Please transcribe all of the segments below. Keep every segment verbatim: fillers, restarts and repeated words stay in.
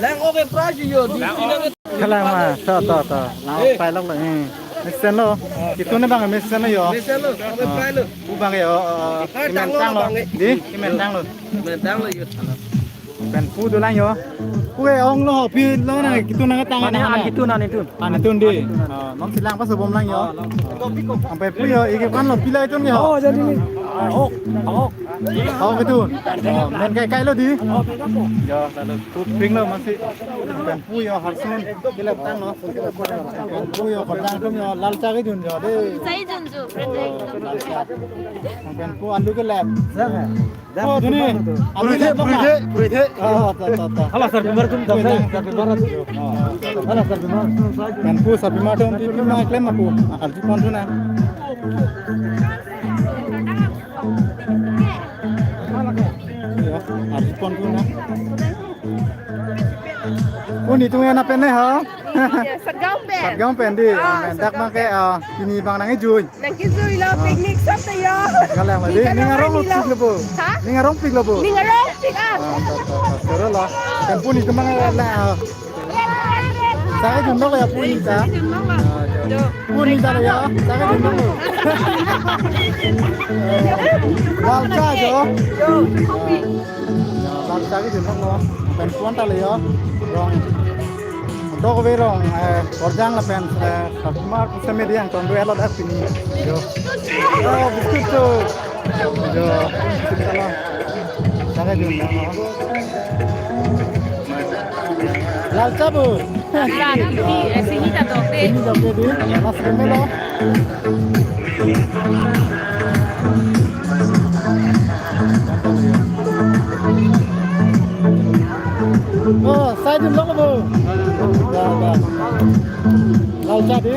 Lang oke price yo, di sini ke Kalang ma, to, to, to. Lang ok prai lok lo. Hmm. Mesen lo. Itu ne bang mesen lo yo. Mesen lo, oke prai lo. Pu bang yo. Kimen tang lo. Di, kimen tang lo. Kimen tang lo yo. Pen pu dolang yo. Pu ke ong lo, pi lo na, itu na tang. Mane na, itu na, itu. An itu di. Nong silang pas bom lang yo. Sampai pu yo, iki pan lo, pila itu ni yo. Oh, jadi ni. Oh, oh. Oh, itu. Oh, men kai kai lo di. Oh, beda po. Ya, lalu kuping lo masih. Pen pu yo harsun. Kilap tang lo. Pen pu yo kotang tum yo lalcha ke jun yo de. Sai jun ju, friend. Lalcha. Pen pu alu ke lap. Oh, duni. Alu ke lap. Puri the, puri the. Oh, ta, ta, ta. Hala sarbimar tum dam dai, sarbimar tum. Oh. Hala sarbimar. Pen pu sarbimar tum pi pi ma klem ma pu. Akal ji pon tu na. Ya, harus pon tu na. Pu ni tung ya na pen ne ha? Satgaon pen. Satgaon pen di. Ah, mendak bang ke, ah, pini bang nang ijui. Nang kijui lo, picnic sop ta yo. Galang lagi. Ning arong pik lo bo. Ha? Ning arong pik lo bo. Ning arong pik ah. Ah, ta, ta, ta. Sero lo. Kan pu ni kemang la, ah. Sa ke jun nok ya pu ni sa. Pu ni sa ya. Sa ke jun nok lo. Lalcha jo. Lalcha ke jun nok lo. Pen pu an ta le yo. Rong. Dok ve rong, eh, korjang lapen, eh, sarbimar pusitame di angton dua lo dak pini. Jo. Oh, biscuit tu. Jo. Biscuit lo. Sa ke jun nok lo. Lalcha bo. Lalcha, di, eh, sini ta dok de. Sini dok de di. Last game lo. Oh, sai dun lo bo. Ya, ya. Lalcha di.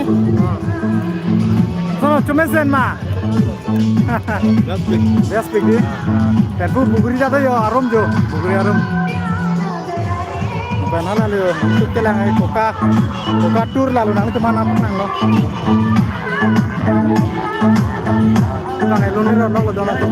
So, chumesen ma. Bias pik. Bias pik di. Pen pu buguri jado yo arum jo. Buguri arum. Pen hala lo, tuk kelang ai koka. Koka tour lalu nang teman apa nang lo. Nang elun ni lo lo dono tu.